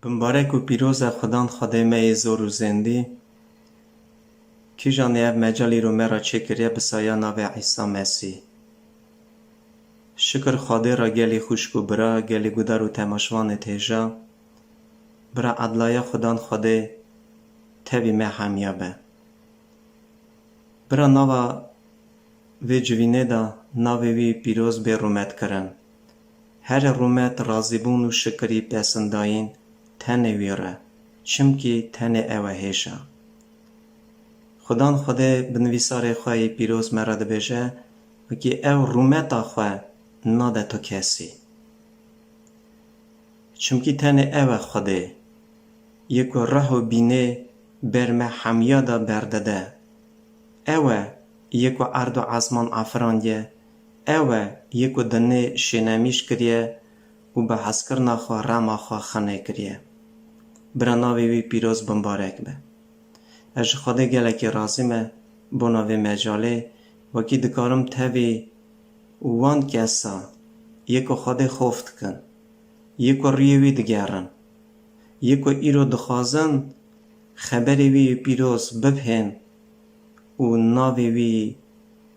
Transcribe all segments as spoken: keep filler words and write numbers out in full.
Bimbarek û pîroz e Xudan Xwedê me yê zor û zêndî, kîjanê ev mecal îro me re çêkiriye bi saya navê Îsa Mesîh. Şikir Xwedê re gelî xwişk û bira, gelî gudar û temaşvanê hêja, bira edlaya Xudan Xwedê tevî me hemiya be. Bira nava vê civînê de navê wî pîroz bê rûmetkirin. Herê rûmet, razîbûn û şikirî pesindayîn tenê wî re, çimkî tenê ew e hêja. Xudan Xwedê bi nivîsarê xwe yê pîroz me re dibêje, wekî ew rûmeta xwe nade tu kesî. Çimkî tenê ew e Xwedê, yê ku rih û bînê ber me hemiya de berdide. Ew e yê ku erd û ezman afirandiye, ew e yê ku dinê şênemîş kiriye û bi hezkirina xwe rema xwe xinê kiriye. Bira navê wî pîroz bimbarek be. Ez ji Xwedê gelekî razî me bona vê mecalê, wekî dikarim tevî wan kesa yê ku Xwedê xof dikin, yê ku riyê wî digerin, yê ku îro dixwazin xeberê wî yê pîroz bibhên û navê wî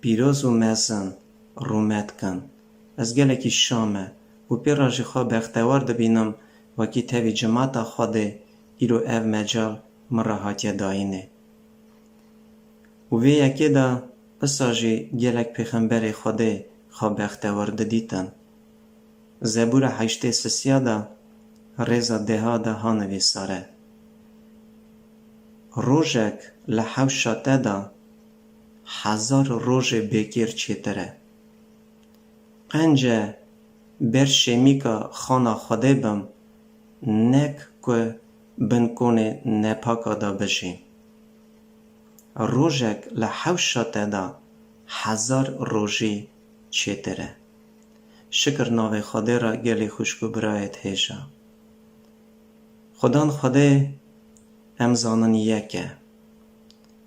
pîroz û mezin rûmet kin. Ez gelekî şa me û pê re jî xwe bextewar dibînim, wekî tevî cimata Xwedê îro ev mecal min re hatiye dayînê. Û vê yekê de isa jî gelek pêxemberê Xwedê xwe bextewar didîtin. Zebûra heştê sisiya de rêza deha de ha nivîsar e: Rojek li hewşa te de hezar rojê bêkêr çêtir e. Qenc e ber şêmîka xana Xwedê bim, nek ku bin konê nepaka de bijîm. Rojek li hewşa te de hezar rojî çêtir e. Şikir navê Xwedê re gelî xwişk û birayê hêja. Xudan Xwedê em zanin yek e.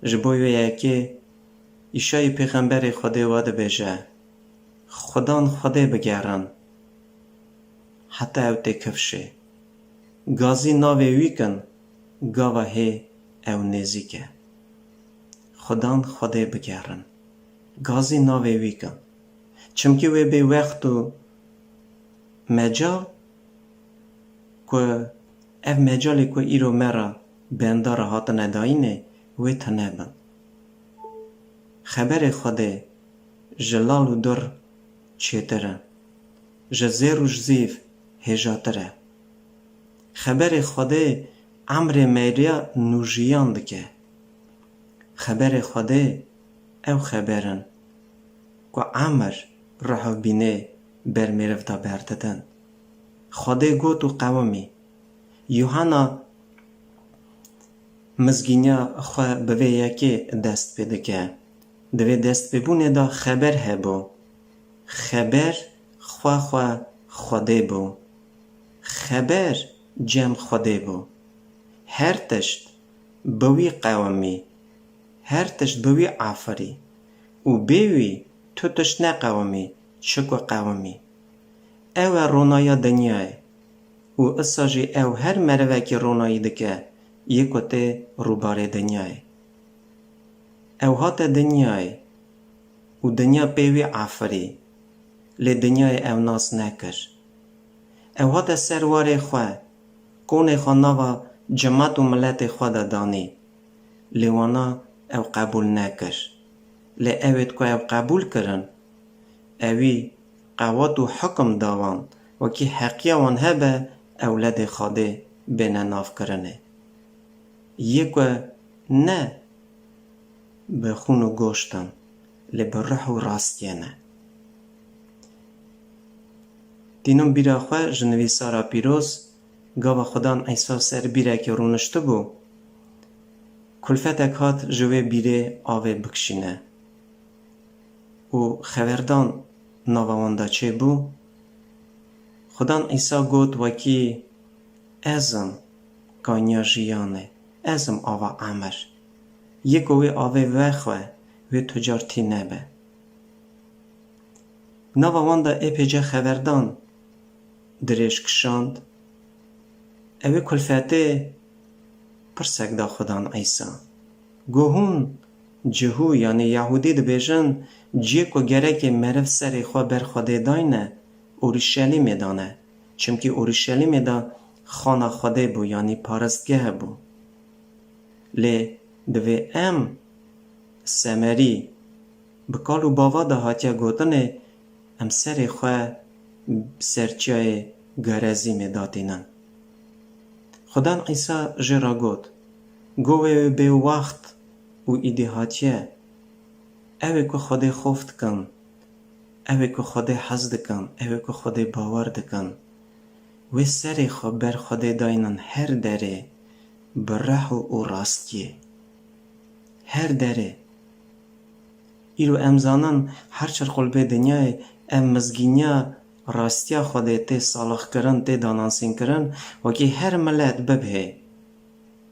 Ji bo wê yekê Îşayî pêxemberê Xwedê we dibêje: Xudan Xwedê bigerin, heta ew tê kifşê. Gazî navê wî kin, gava hê ew nêzîk e. Xudan Xwedê bigerin. Gazî navê wî kin. Çimkî wê bê wext û mecal ku ev mecalê ku îro me re bendar e hatine dayînê, wê tune bin. Xeberê Xwedê ji lal û dur çêtir e, ji zêr û ji zîv hêjatir e. Xeberê Xwedê emrê meriya nûjiyan dike. Xeberê Xwedê ew xeber in ku emir, rih û bînê ber meriv de berdidin. Xwedê got û qewimî. Yuhanna mizgîniya xwe bi vê yekê dest pê dike. Di vê destpêbûnê de xeber hebû. Xeber xwe xwe Xwedê bû. Xeber cem Xwedê bû. Her tişt bi wî qewimî. Her tişt bi wî afirî. Û bê wî tu tişt neqewimî, çi ku qewimî. Ew e ronaya dinyayê. Û isa jî ew her merivekî ronayî dike, yê ku tê rûbarê dinyayê. Ew hate dinyayê û dinya pê wî afirî, lê dinyayê ew nas nekir. Ew hate ser warê xwe, konê xwe nava cimat û miletê xwe de danî, lê wana ew qebûl nekir. Lê ewêd ku ew qebûl kirin, ewî qewat û hukim da wan, wekî heqiya wan hebe ewledê Xwedê bêne navkirinê. Yê ku ne bi xûn û goşt in, lê bi ruh û rastiyê ne. Tînim bîra xwe ji nivîsara pîroz, gava Xudan Îsa ser bîrekê rûniştibû, kulfetek hat ji wê bîrê avê bikişîne. Û xeverdan nava wan de çêbû. Xudan Îsa got, wekî ez im kaniya jiyanê, ez im ava emir. Yê ku wê avê vexwe, wê tu car tî nebe. Nava wan de êpêce xeverdan dirêj kişand. Ew ê kulfetê pirsek da Xudan Îsa. Go hûn cihû, yanî Yahûdî dibêjin, ciyê ku gerekê meriv serê xwe ber Xwedê dayne, Orîşelîmê dane. Çimkî Orîşelîmê de xana Xwedê bû, yanî paristgeh bû. Lê divê em semerî bi kal û bava de hatiye gotinê, em serê xwe ser çiyayê Gerezîmê datînin. Xudan Îsa jê re got, Go wê bêwext û îdî hatiye, ew ê ku Xwedê xof dikin, ew ê ku Xwedê hez dikin, ew ê ku Xwedê bawer dikin, wê serê xwe ber Xwedê daynin her derê, bi reh û rastiyê. Her derê. Îro em zanin, her çar qulbê dinyayê ev mizgîniya rastiya Xwedê tê salixkirin, tê danansînkirin, wekî her milet bibhê.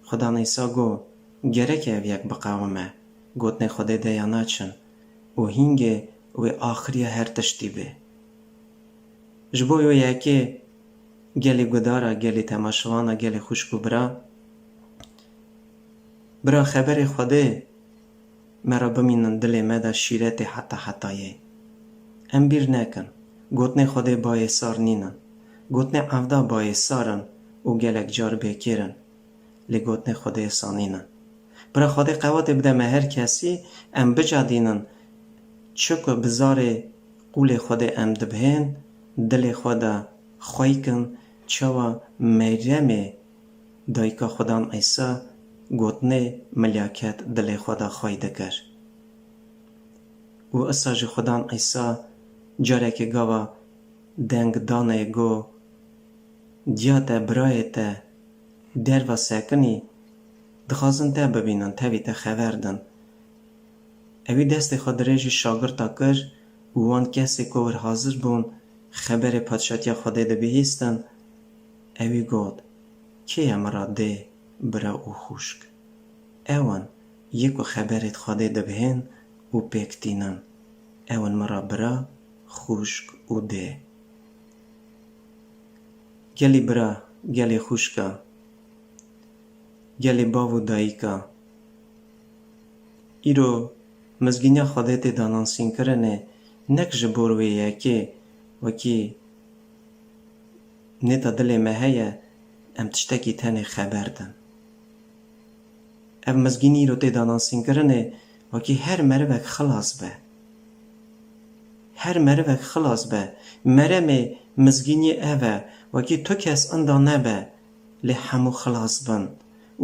Xudan Îsa got, Gerek e ev yek biqewime, gotinê Xwedê de ya naçin û hîngê wê axiriya her tiştî bê. Ji bo wê yekê gelê gudara, gelê temaşevana, gelê xwişk û bira, bira xeberê Xwedê me re bimînin dilê me de şîretê heta hetayê. Em bîr nekin, gotinê Xwedê bayê sar nînin. Gotinê evda bayê sar in û gelek car bêkêr in. Lê gotinê Xwedê sanînin. Bira Xwedê qewatê bide me her kesî, em bicadînin, çi ku bi zarê qûlê Xwedê em dibihên, dilê xwe de xwey kin, çawa Meryemê dayika Xudan Îsa gotinê milyaket dilê xwe de xwey dikir. Û isa jî Xudan Îsa carekê gava deng danê go, Diya te, birayê te derva sekinî, dixwazin te bibînin, tevî te xeber din. Ewî destê xwe dirêjî şagirta kir û wan kesê ku wir hazir bûn, xeberê Padşatiya Xwedê dibihîstin, ewî got, Kê ye min re dê, bira û xwişk? Ew in, yê ku xeberê Xwedê dibihên û pêk tînin. Ew in min re bira, xwişk û dê. Gelî bira, gelî xwişka, gelî bav û dayika. Îro mizgîniya Xwedê tê danansînkirinê, nek ji bo wê yekê, wekî nêta dilê me heye, em tiştekî tenê xeber din. Ev mizgînî îro tê danansînkirinê, wekî her merivek xilas be. Her merivek xilas be. Meremê mizgînî ev e, wekî tu kes inda nebe, lê hemû xilas bin.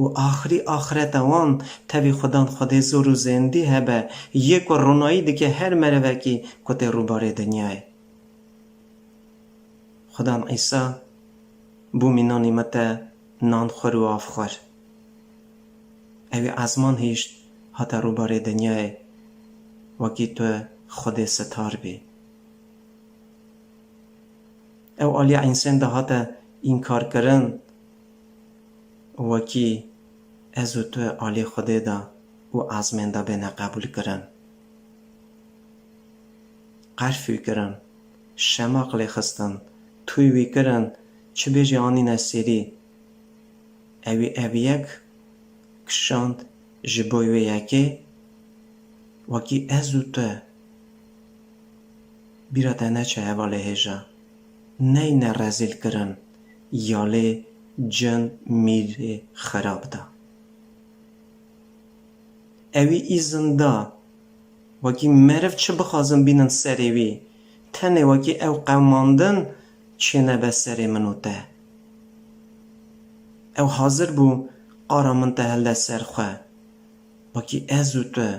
Û axirî axireta wan tevî Xudan Xwedê zor û zêndî hebe, yê ku ronayî dike her merivekî ku tê rûbarê dinyayê. Xudan Îsa bû mînanî me te nan xwir û av xwir. Ewî ezman hişt hate rûbarê dinyayê, wekî tu Xwedê sitar bî. Ew aliya însên de hate înkarkirin, wekî ez û tu alî Xwedê de û ezmên de bêne qebûlkirin. Qerf wî kirin, şemaq lê xistin, tûy wî kirin, çi bêjî anîne sêrî. Ewî ev yek kişand ji bo wê yekê, wekî ez û tu. Bîra te neçe hevalê hêja, neyne rezîl kirin, ya lê cin mîrê xirab da. Ewî îzin da, wekî meriv çi bixwazin bînin serê wî, tenê wekî ew qewimandin çênebe serê min û te. Ew hazir bû qara min te hilde ser xwe, wekî ez û tu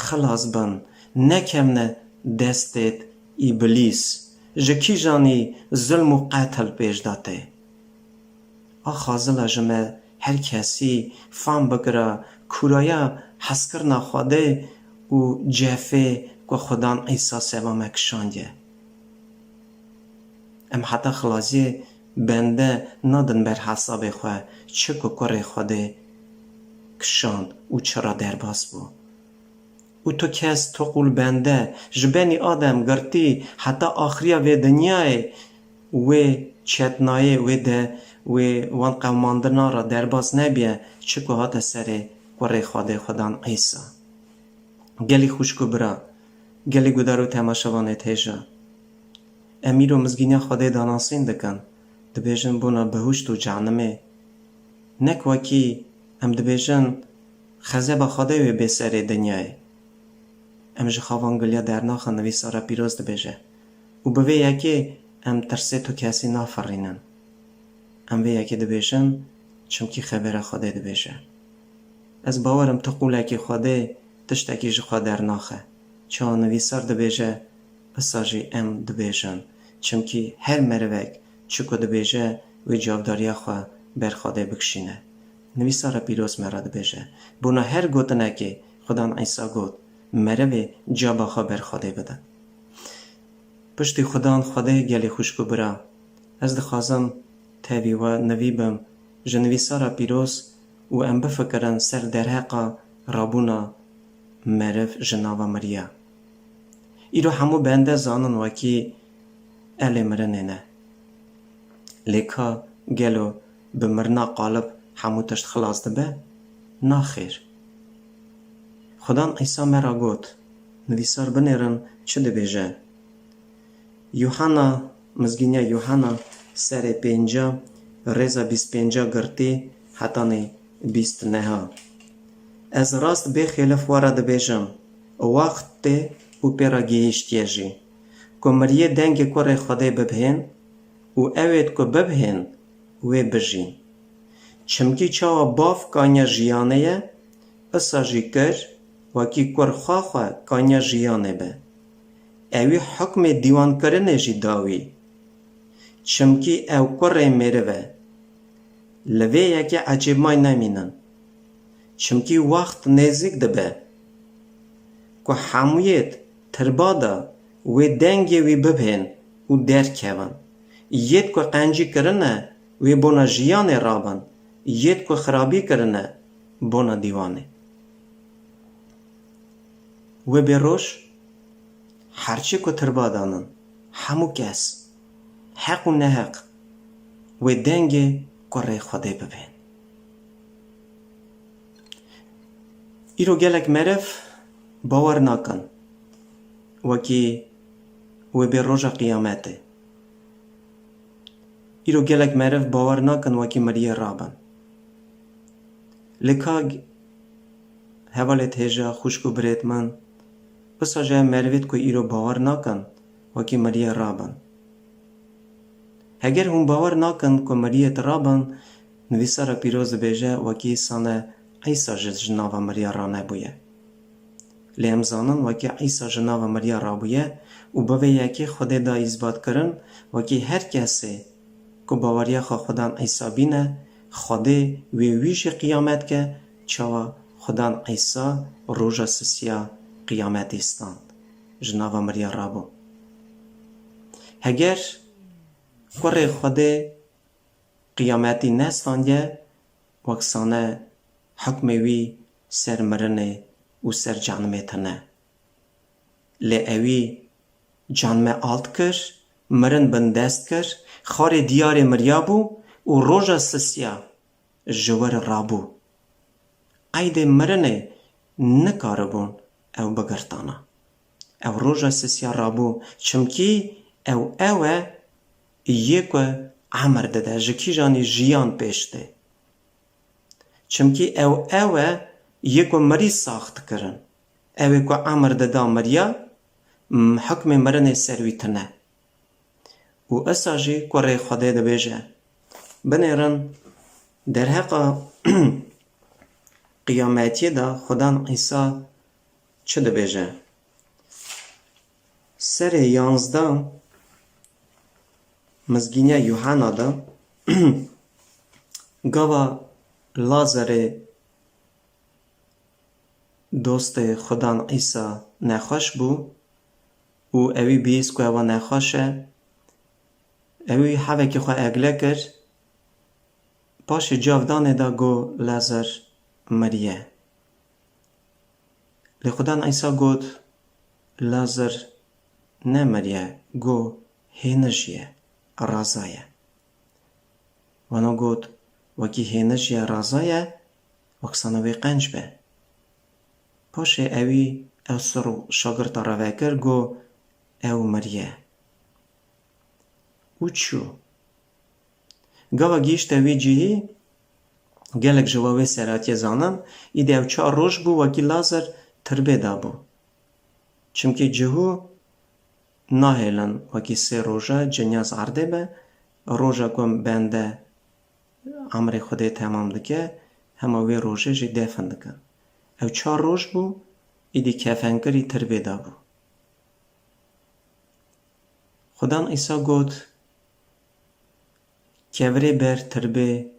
xilas bin, nekevne destêt îblîs, ji kîjanî zulm û qetil pêş de tê. A xazila ji me her kesî fam bikira kûraya hezkirina Xwedê û cefê ku Xudan Îsa seba me kişandiye. Em heta xilasiyê bende nadin ber hesabê xwe, çi ku kurê Xwedê kişand û çi re derbas bû. Û tu kes, tu qûl bende, ji benî Adem girtî heta axiriya vê dinyayê, wê çetnayê wê de, wê wan qewmandina re derbas nebiye, çi ku hate serê kurê Xwedê, Xwedan Îsa. Gelî xwişk û bira, gelî gudar û temaşevanê hêja. Em îro mizgîniya Xwedê danasîn dikin, dibêjin bona behuşt û cehnimê. Nek wekî em dibêjin xezeba Xwedê wê bê serê dinyayê. Em ji xwe van giliya dernaxin, nivîsara pîroz dibêje. Û bi vê yekê em tirsê tu kesî naferînin. Em vê yekê dibêjin, çimkî xebera Xwedê dibêje. Ez bawer im tu qûlekî Xwedê tiştekî ji xwe dernaxe. Çawa nivîsar dibêje, wisa jî em dibêjin. Çimkî her merivek çi ku dibêje, wê cavdariya xwe ber Xwedê bikişîne. Nivîsara pîroz me re dibêje, bona her gotinekê Xudan Îsa got, merivê caba xwe ber Xwedê bidin. Piştî Xudan Xwedê gelî xwişk û bira, ez dixwazim tevî we nivî bim ji nivîsara pîroz û em bifikirin ser derheqa rabûna meriv ji nava miriya. Îro hemû bende zanin wekî elê mirinê ne. Lê ka gelo bi mirina qalib hemû tişt xilas dibe? Naxêr. Xudan Îsa me ra got, nivîsar binêrin çi dibêje. Yuhanna, Mizgîniya Yuhanna serê pênca, rêza bîst pênca girtî hetanî bîst neha. Ez rast bê xêlif we re dibêjim, wext tê û pê re gihîştiye jî, ku miriyê dengê kurê Xwedê bibhên û ewêd ku bibhên wê bijîn. Çimkî çawa bav kanya jiyanê ye, isa jî kir, wekî kur xwe xwe kanya jiyanê be. Ewî hukmê dîwankirinê jî da wî. Çimkî ew kurê mêriv e. Li vê yekê ecêbmay nemînin. Çimkî wext nêzîk dibe ku hemûyêd tirba de wê dengê wî bibhên û derkevin. Yêd ku qencî kirine wê bona jiyanê rabin, yêd ku xirabî kirine bona dîwanê. Wê bê roj, herçî ku tirba danin, hemû kes, heq û neheq, wê dengê kurê Xwedê bibên. Îro gelek meriv bawer nakin, wekî wê bê roja qiyametê. Îro gelek meriv bawer nakin, wekî miriyê rabin. Lê ka g-, hevalêd hêja, xwişk û birêd min, wisa jî ev merivêd ku îro bawer nakin, wekî miriyê rabin. Heger hûn bawer nakin ku miriyêd rabin, nivîsara pîroz dibêje, wekî sane Îsa jî ji nava miriya ranebûye. Lê em zanin, wekî Îsa ji nava miriya rabûye û bi vê yekê Xwedê da îsbatkirin, wekî her kesê ku baweriya xwe Xudan Îsa bîne, Xwedê wê wî jî qiyamet ke, çawa Xudan Îsa roja sisiya qiyametê stand, ji nava miriya rabû. Heger kurê Xwedê qiyametî nestandiye, wek sane hukmê wî ser mirinê û ser cehnimê tune. Lê ewî canme alt kir, mirin bindest kir, xwarê diyarê miriya bû û roja sisiya ji wir rabû. Qeydê mirinê nikaribûn ew bigirtana. Ew roja sisiya rabû, çimkî ew ew e yê ku emir dide, ji kîjanî jiyan pêş tê. Çimkî ew ew e yê ku mirî sax dikirin. Ew ê ku emir dida miriya, m-, hukmê mirinê ser wî tune. Û esa jî kurê Xwedê dibêje. Binêrin derheqa qiyametiyê de Xudan Îsa çi dibêje? Serê yanzdeh, Mizgîniya Yuhena de, gava Lazarê dostê Xudan Îsa nexweş bû û ewî bihîst ku ewa nexweş e, ewî hevekî xwe egle kir, paşê cavdanê da got, Lazar miriye. Lê Xudan Îsa got, Lazar nemiriye, got, hêni jiye, raza ye. Wana got, wekî hênijiya raza ye, wek sana wê qenc be. Paşê ewî ew sir û şagirta re vekir, got, ew miriye. Û çû. Gava gihîşte wî cihî, gelek ji wa wê serhatiyê zanin, îdî ew çar roj bû, wekî lazer tirbê dabû. Çimkî cihû nahêlin wekî sê roja cinya zerdê be, roja ku bende emrê Xwedê temam dike, hema wê rojê jî defin dikin. Ew çar roj bû, îdî kefenkirî tirbê dabû. Xudan Îsa got, kevirê ber tirbê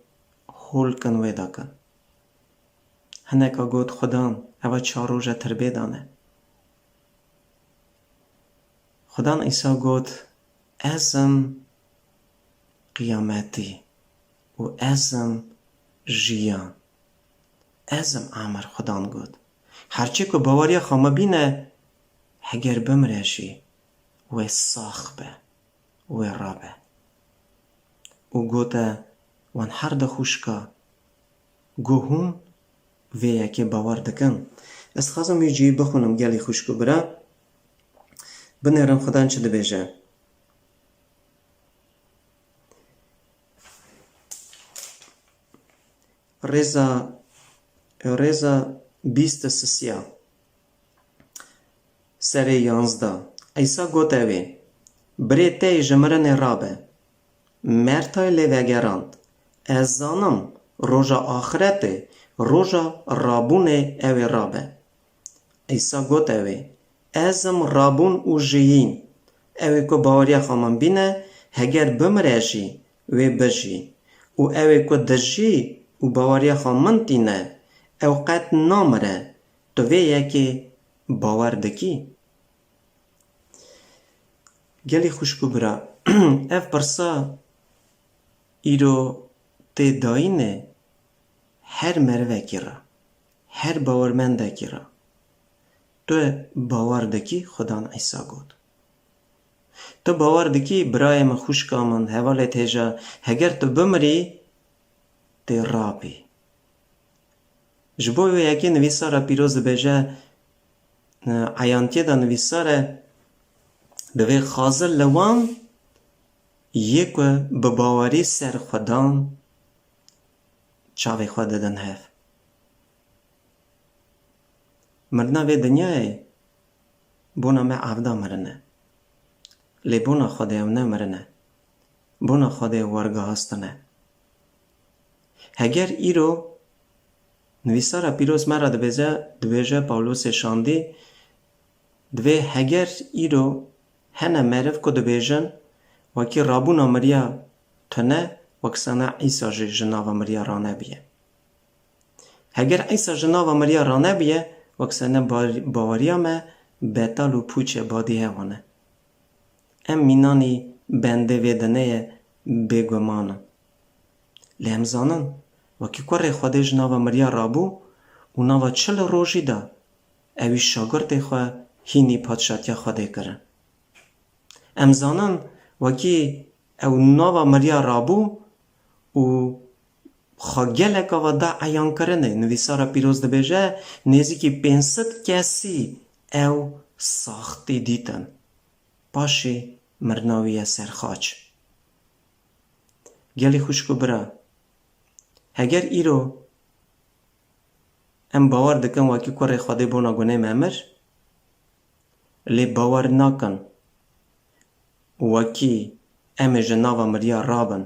hol kin wê dakin. Hineka got, Xudan, eva çar roja tirbê dane. Xudan Îsa got, ez im qiyametî û ez im jiyan. Ez im emir, Xudan got. Her çi ku baweriya xwe me bîne, heger bimire jî, wê sax be, wê rabe. Û gote wan her du xwişka, Go hûn vê yekê bawer dikin? Ez dixwazim wî cihî bixwînim, gelî xwişk û bira. Binêrin Xudan çi dibêje. Rêza, rêza bîst û sisiya. Serê yanzdeh. Îsa gote wê, Birê te yê ji mirinê rabe. Mertay lê vegerand, Ez zanim roja axretê, roja rabûnê ew ê rabe. Îsa gote wê, Ez im rabûn û jiyîn. Ew ê ku baweriya xwe min bîne, heger bimire jî, wê bijî. Û ew ê ku dijî û baweriya xwe min tîne, ew qet namire. Tu vê yekê bawer dikî? Gelî xwişk û bira, ev pirsa îro tê dayînê her merivekî re, her bawermendekî re. Tu bawer dikî? Xudan Îsa got. Tu bawer dikî, birayê min, xwişka min, hevalê têja, heger tu bimirî, tê rabî? Ji bo wê yekê nivîsara pîroz dibêje, e, eyantiyê de nivîsar e, divê xazir li wan yê ku bi bawerî ser Xudan çavê xwe didin hev. Mirina vê dinyayê bona me avda mirin e. Lê bona Xwedê ew ne mirin e. Bona Xwedê ew wergihastin e. Heger îro nivîsara pîroz me re dibêje, dibêje Pawlosê şandî, divê heger îro hene meriv ku dibêjin, wekî rabûna miriya tune, wek sene Îsa jî ji nava miriya ranebûye. Heger Îsa ji nava miriya ranebûye, wek sene bar-, baweriya me betal û pûçe badî hev ane. Em mînanî bendê vê dinê ye, bêguman in. Lê em zanin, wekî kurê Xwedê ji nava miriya rabû û nava çil rojî de ewî şagirtê xwe hînî padşatiya Xwedê kirin. Em zanin, wekî ew nava miriya rabû û xwe gelek ava da eyankirinê. Nivîsara pîroz dibêje, nêzîkî pênc sed kesî ew saxtî dîtin. Paşê mirina wî ye ser xaç. Gelî xwişk û bira, heger îro em bawer dikin wekî kurê Xwedê bona gunê me mir, lê bawer nakin wekî em ê ji nava miriya rabin.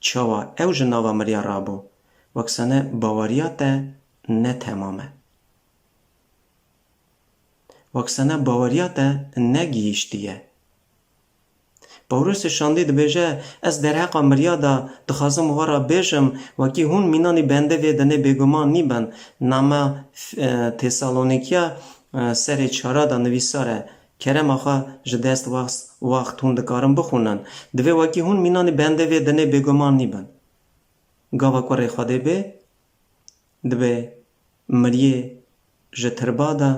Çawa ew ji nava miriya rabû? Wek sene baweriya te ne temam e. Wek sene baweriya te negihîştiye. Pawlosê şandî dibêje, Ez derheqa miriya de dixwazim we re bêjim, wekî hûn mînanî bendê vê dinê bêguman nîbin. Nama, e, Tesalonîkiya, e, serê çara de nivîsar e, Kerema xwe ji dest waxt, waxt hûn dikarin bixwînin. Divê wekî hûn mînanî bendê vê dinê bêguman nîbin. Gava kurê Xwedê bê, divê miriyê ji tirba de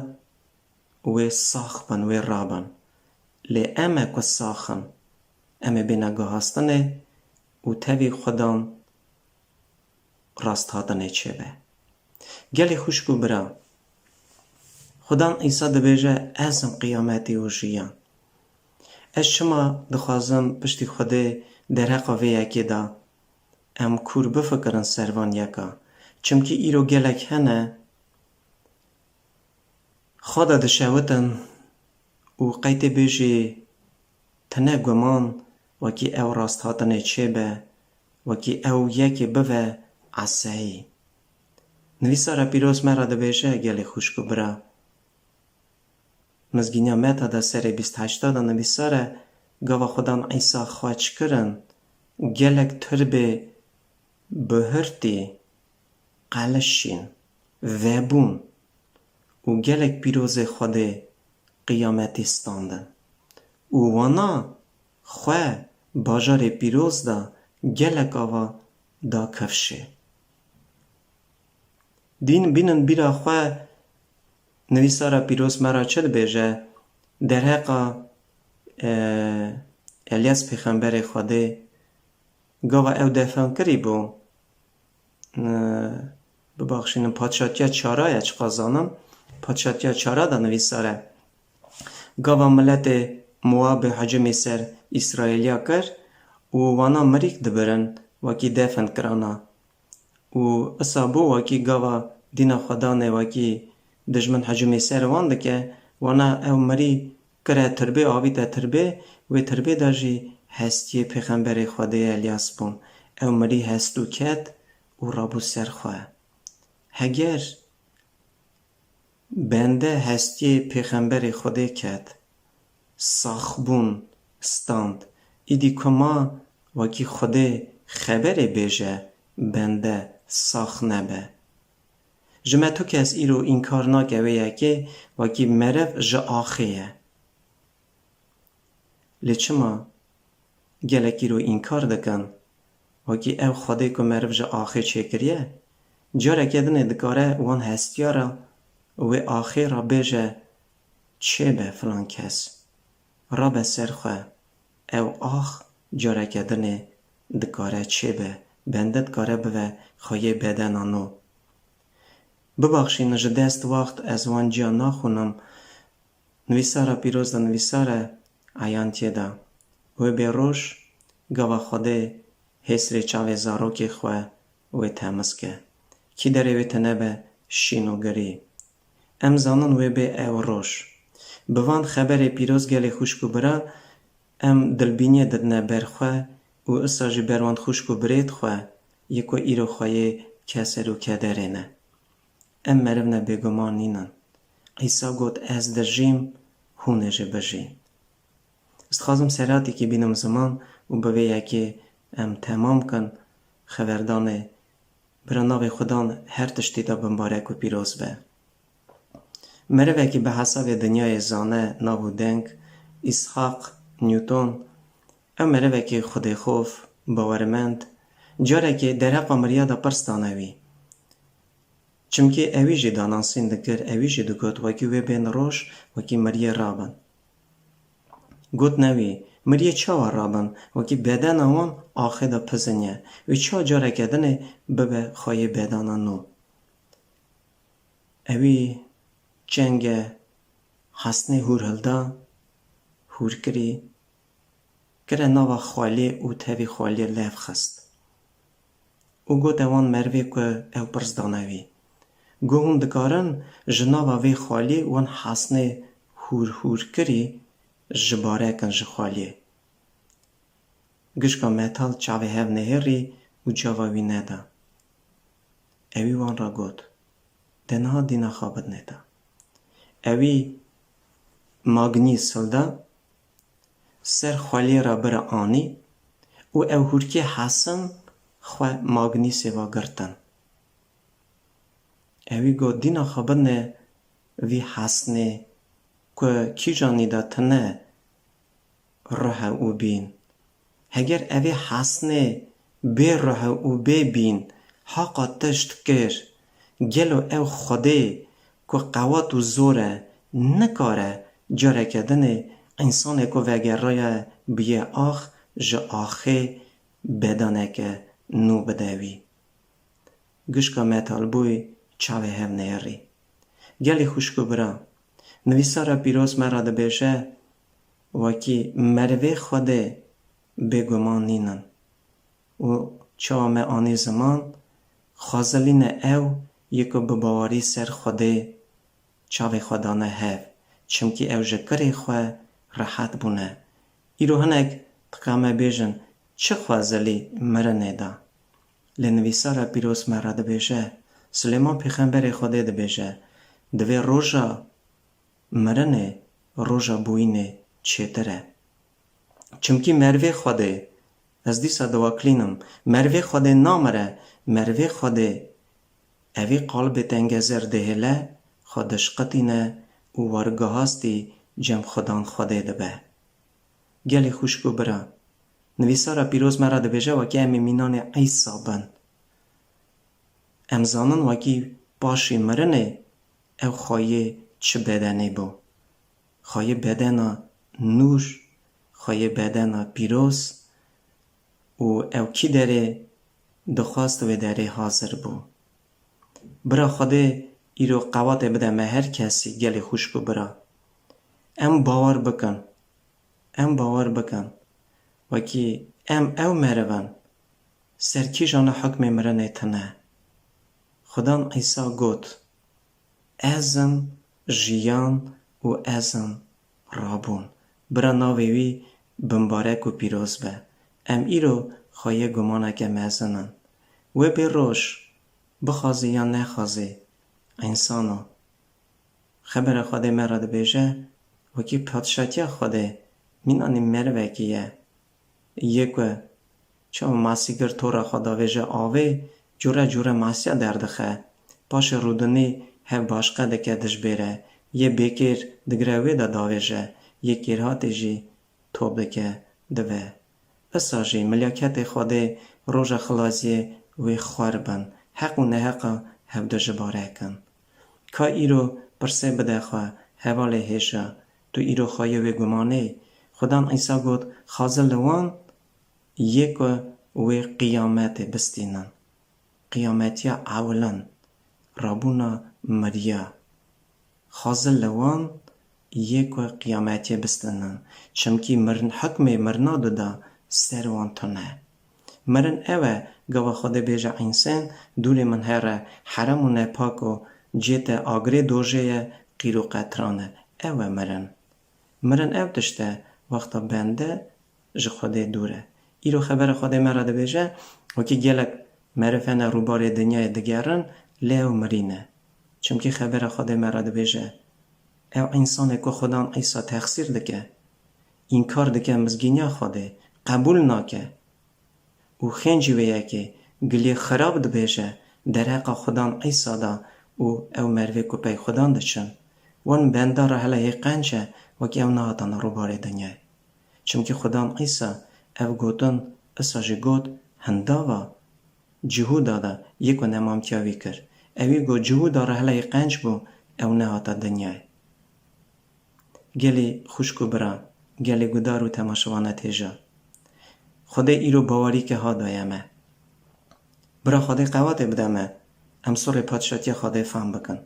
wê sax bin, wê rabin. Lê em e ku sax in, em ê bêne guhastinê û tevî Xudan rasthatinê çêbe. Gelê xwişk û bira, Xudan Îsa dibêje, Ez im qiyametê û jiyan. Ez çima dixwazim piştî Xwedê derheqa vê yekê de em kûr bifikirin ser van yeka? Çimkî îro gelek hene, xwe de dişewitin û qey tê bêjî tine guman, wekî ew rasthatinê çêbe, wekî ew yekê bive eseyî. Nivîsara pîroz me re dibêje, gelê xwişk û bira, Mizgîniya Meta de serê bîst heşta de nivîsar e, gava Xudan Îsa xweç kirin, gelek tirbê bihurtî qelişîn, vebûn û gelek pîrozê Xwedê qiyametî standin. Û wana xwe bajarê pîroz de gelek ava da kifşê. Dîn bînin bîra xwe nivîsara pîroz me re çi dibêje? Derheqa, e, Elyas pêxemberê Xwedê gava ew defin kirî bû, e, bibaxşînin, padşatiya çara ye, çiqa zanim, padşatiya çara de nivîsar e. Gava miletê Moabê hicimî ser Îsraîliya kir û wana mirîk dibirin, wekî defin kirana. Û isa bû wekî gava dîna Xwedanê wekî dijmin hicûmê ser wan dike, wana ew mirî kire tirbê, avîte tirbê, wê tirbê de jî hestiyê pêxemberê Xwedê Elyas bûn. Ew mirî hest û ket û rabû ser xwe. Heger Bende hestiyê pêxemberê Xwedê ket, saxbûn stand. Îdî kuma wekî Xwedê xeberê bêje, bende sax nebe. Ji me tu kes îro înkar nake wê yekê, wekî meriv ji axê ye. Lê çima gelek îro înkar dikin? Wekî ew Xwedê ku meriv ji axê çêkiriye, careke dinê dikare wan hestiyara wê axê re bêje, çêbe filan kes, rabe ser xwe. Ew ax careke dinê dikare çêbe, bende dikare bive xweyê bedena nû. Bibaxşînin, ji dest waxt ez wan ciya naxûnim, Nivîsara pîroz de nivîsar e, eyan tê de. Wê bê roj, gava Xwedê hêsrê çavê zarokê xwe wê temiz ke. Kî derê wê tine be şîn û girî. Em zanin wê bê ew roj. Bi van xeberê pîroz gelê xwişk û bira, em dilbîniyê didine ber xwe û isa jî ber wan xwişk û birêd xwe, yê ku îro xweyê keser û kederê ne. Em meriv ne, bêguman nînin. Îsa got, Ez dijîm, hûn ê jî bijîn. Ez dixwazim seratikî bînim ziman û bi vê yekê em temam kin. Xeverdanê bira navê Xudan her tiştî de bimbarek û pîroz be. Merivekî bi hesabê dinyayê zane, nav û deng, Îshaq Newton, ew merivekî xwedêxof, bawermend, carekê derheqa miriya de pirs dane wî. Çimkî ewî jî danasîn dikir, ewî jî digot, wekî wê bên roj, wekî miriyê rabin. Gotine wî, miriyê çawa rabin, wekî bedena wan axê de pizin ye, wê çawa careke dinê bibe xweyê bedena nû? Ewî çenge hesnê hûr hilda, hûr kirî, kire nava xweliyê û tevî xweliyê lev xist û gote wan merivê ku ew pirs dane wî, Got, hûn dikarin ji nava vê xweliyê wan hesnê hûr hûr kirî ji bare kin ji xweliyê? Gişka metal çavê hev nehêrî û cava wî neda. Ewî wan re got, De niha dîna xwe bidinê de. Ewî magnîs hilda, ser xweliyê re bira anî û ew hûrkê hesin xwe magnîsê ve girtin. Ewî got, Dîna xwe bidinê vî hesnê ku kîjanî de tine ruhe û bîn. Heger evê hesnê bê ruhe û bê bîn haqa tişt kir, gelo ew Xwedê ku qewat û zor e, nikare careke dinê însanê ku vegeriye bûye ax, ji axê bedaneke nû bide wî? gişka metalbûyî çavê hev neyerî. Gelî xwişk û bira, nivîsara pîroz me re dibêje, wekî merivê Xwedê bêguman nînin. Û çawa me anî ziman, xwezilîne ew yê ku bi bawerî ser Xwedê çavê xwe dane hev, çimkî ew ji kirê xwe rehet bûne. Îro hinek dikame bêjin, çi xwezilî mirinê de? Lê nivîsara pîroz me re dibêje, Silêman pêxemberê Xwedê dibêje, divê roja mirinê roja bûyînê çêtir e. Çimkî merivê Xwedê, ez dîsa diwaklînim, merivê Xwedê namire, merivê Xwedê evî qalibê tengezer dihêle, xwe dişqitîne û wergehastî cem Xudan Xwedê dibe. Gelî xwişk û bira, nivîsara pîroz me re dibêje, wekî em ê mînanê Îsa bin. Em zanin wekî paşî mirinê ew xweyê çi bedenê bû. Xweyê bedena nûr, xweyê bedena pîroz û ew kî derê dixwest wê derê hazir bû. Bira Xwedê îro qewatê bide me her kesî gelê xwişk û bira. Em bawer bikin, em bawer bikin, wekî em ew meriv in, ser kîjan e hukmê mirinê tune. Xudan Îsa got, Ez im jiyan û ez im rabûn. Bira navê wî bimbarek û pîroz be. Em îro xweyê gumaneke mezin in. Wê bê roj, bixwazî yan nexwazî, însan o. Xebera Xwedê me re dibêje, wekî padşatiya Xwedê mînanî merivekî ye. Yê ku çawa masîgir tora xwe davêje avê, cure cure masiya derdixe. Paşê rûdinî hev başqe dike dijbêre. Yê bêkêr digire wê de davêje, yê kêrhatê jî top dike dive. Isa jî milyaketê Xwedê roja xilasiyê wê xwer bin, heq û neheqa hevdu ji bare kin. Ka îro pirsê bide xwe, hevalê hêja, tu îro xweyê wê gumanê? Xudan Îsa got, Xazir li wan yê ku wê qiyametê bistînin. Qiyametiya ewilin, rabûna miriya. Xazir li wan yê ku qiyametiyê bistînin. Çimkî mirin, hukmê mirina dida ser wan tune. Mirin ew e, gava Xwedê bêje, Însên, dûrê min here, herem û nepak o, cê te agirê dojê ye, qîr û qetran e. Ew e mirin. Mirin ew tişt e, wexta bende ji Xwedê dûr e. Îro xebera Xwedê me re dibêje, wekî gelek meriv hene rûbarê dinyayê digerin, lê ew mirî ne. Çimkî xebera Xwedê me re dibêje, ew însanê ku Xudan Îsa texsîr dike, înkar dike mizgîniya Xwedê, qebûl nake, û xêncî wê yekê giliyê xirab dibêje derheqa Xudan Îsa de û ew merivê ku pey Xudan diçin, wan benda re hela yê qenc e, wekî ew nehatane rûbarê dinyayê. Çimkî Xudan Îsa ev gotin isa jî got, hindava Cihûda de yê ku nemamtiya wî kir. Ewî got, Cihûda re hela yê qenc bû, ew nehata dinyayê. Gelî xwişk û bira, gelî gudar û temaşevana têja. Xwedê îro bawerîke ha daye me. Bira Xwedê qewatê bide me, em sorê padşatiya Xwedê fam bikin.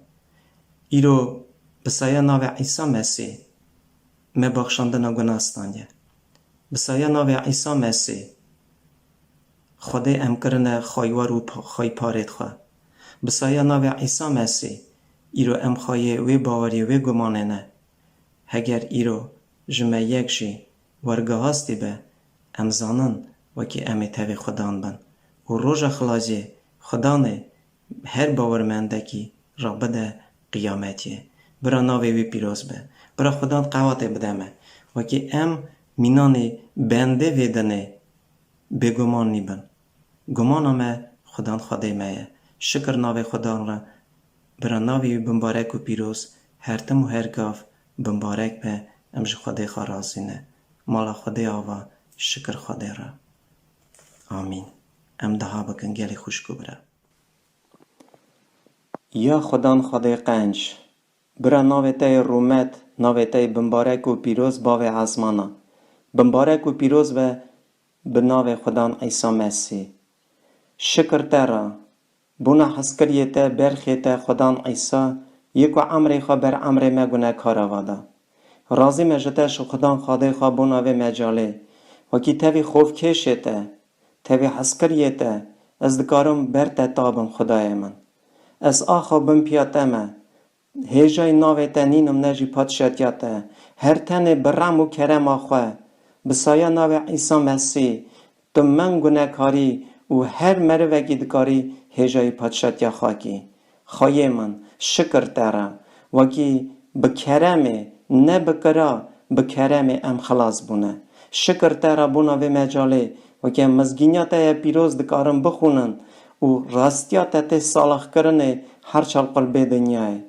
Îro bi saya navê Îsa Mesîh me baxşandina guna standiye. Bi saya navê Îsa Mesîh Xwedê em kirine xweywer û pa-, xweyparêt xwe. Bi saya navê Îsa Mesîh, îro em xweyê wê baweriyê wê gumanê ne. Heger îro ji me yek jî wergehastî be, em zanin wekî em ê tevî Xudan bin. Û roja xilasiyê Xudanê her bawermendekî re bide qiyametiyê. Bira navê wî pîroz be. Bira Xudan qewatê bide me. Wekî em mînanê bendê vê dinê bêguman nîbin. Gumana me Xudan Xwedê me ye. Şikir navê Xudan re. Bira navê wî bimbarek û pîroz, her tim û her gav bimbarek be, em ji Xwedê xwe razî ne. Mala Xwedê ava, şikir Xwedê re. Amîn. Em diha bikin gelê xwişk û bira. Ya Xudan Xwedê qenc, bira navê te yê rûmet, navê te yê bimbarek û pîroz bavê ezmana. Bimbarek û pîroz be bi navê Xudan Îsa Mesîh. Şikir te re, Bona hezkiriyê te, berxê te, Xudan Îsa, yê ku emrê xwe ber emrê me gunekara va da. Razî me ji te, ji Xudan Xwedê xwe, bona vê mecalê. Wekî tevî xofkêşê te, tevî hezkiriyê te, ez dikarim ber te tabim, Xwedayê min. Ez axa bin piya te me, hêjayî navê te nînim ne jî padşatiya te. Her tenê bi rem û kerema xwe, bi saya navê Îsa Mesîh, tu min gunekarî û her merivekî dikarî hêjayî padşatiya xwe kî. Xweyê min, şikir te re, wekî bi keremê, ne bi kira, bi keremê em xilas bûne. Şikir te re bona vê mecalê, wekî em mizgîniya te ye pîroz dikarin bixwînin û rastiya te tê salaxkirinê her çar qulbê dinyayê.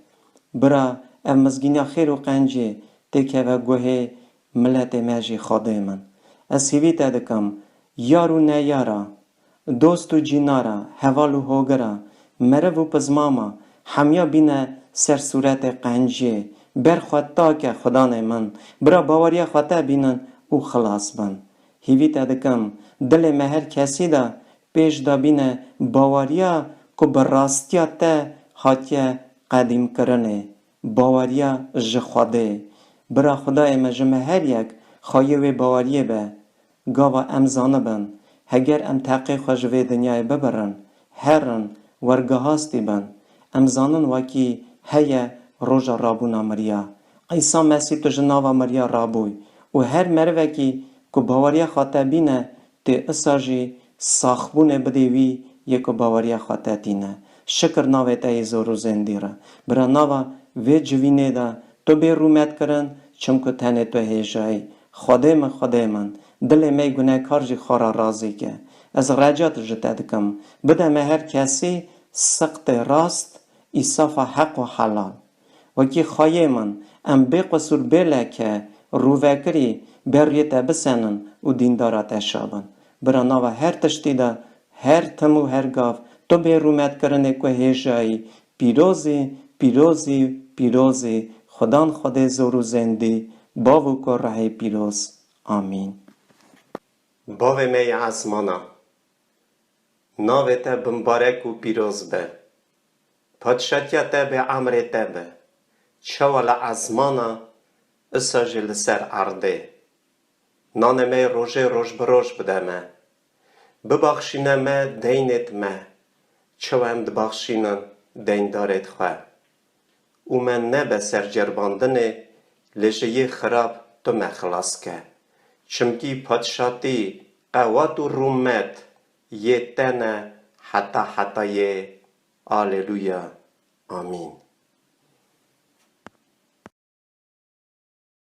Bira, ev mizgîniya xêr û qencê têkeve guhê miletê me jî, Xwedê min. Ez hîvî te dikim, yar û neyara, dost û cînara, heval û hogira, meriv û pizmama, hemiya bîne ser sûretê qenciyê, ber xwe take, Xudanê min, bira baweriya xwe te bînin û xilas bin. Hîvî te dikim, dilê me her kesî de pêş de bîne baweriya ku bi rastiya te hatiye qedîmkirinê, baweriya ji Xwedê. Bira Xwedayê me ji me her yek xweyê wê baweriyê be. Gava em zanibin, heger em teqê xwe ji vê dinyayê bibirin, herin, wergehastî bin, em zanin wekî heye roja rabûna miriya. Îsa Mesîh tu ji nava miriya rabûy û her merivekî ku baweriya xwe te bîne, tê isa jî saxbûnê bidê wî yê ku baweriya xwe te tîne. Şikir navê te yê zor û zêndî re. Bira nava vê civînê de tu bê rûmet kirin, çimku tenê tu hêjayî. Xwedê min, Xwedê min, dilê me yê gunekar jî xwe re razî ke. Ez reca tu ji te dikim. Bide me her kesî siqtê rast, îsafa heq û helal. Wekî xweyê min, em bê qusûr, bê leke, rûvekirî, ber rûyê te bisenin û dîndara te şa bin. Bira nava her tiştî de, her tim û her gav, tu bê rûmetkirinê ku hêjayî, pîrozî, pîrozî, pîrozî, Xudan Xwedê zor û zêndî, bav û kurehê pîroz. Amîn. Bavê me yê esmana, navê te bimbarek û pîroz be. Padşatiya te be, emrê te be. Çawa li esmana, isa jî li ser erdê. Nanê me yê rojê roj bi roj bide me. Bibaxşîne me deynêd me, çawa em dibaxşînin deyndarêd xwe. Û me nebe ser ceribandinê, lê ji yê xirab tu me xilas ke. Çimkî padşatî, qewat û rûmet yê te ne heta hetayê. Aleluya. Amîn.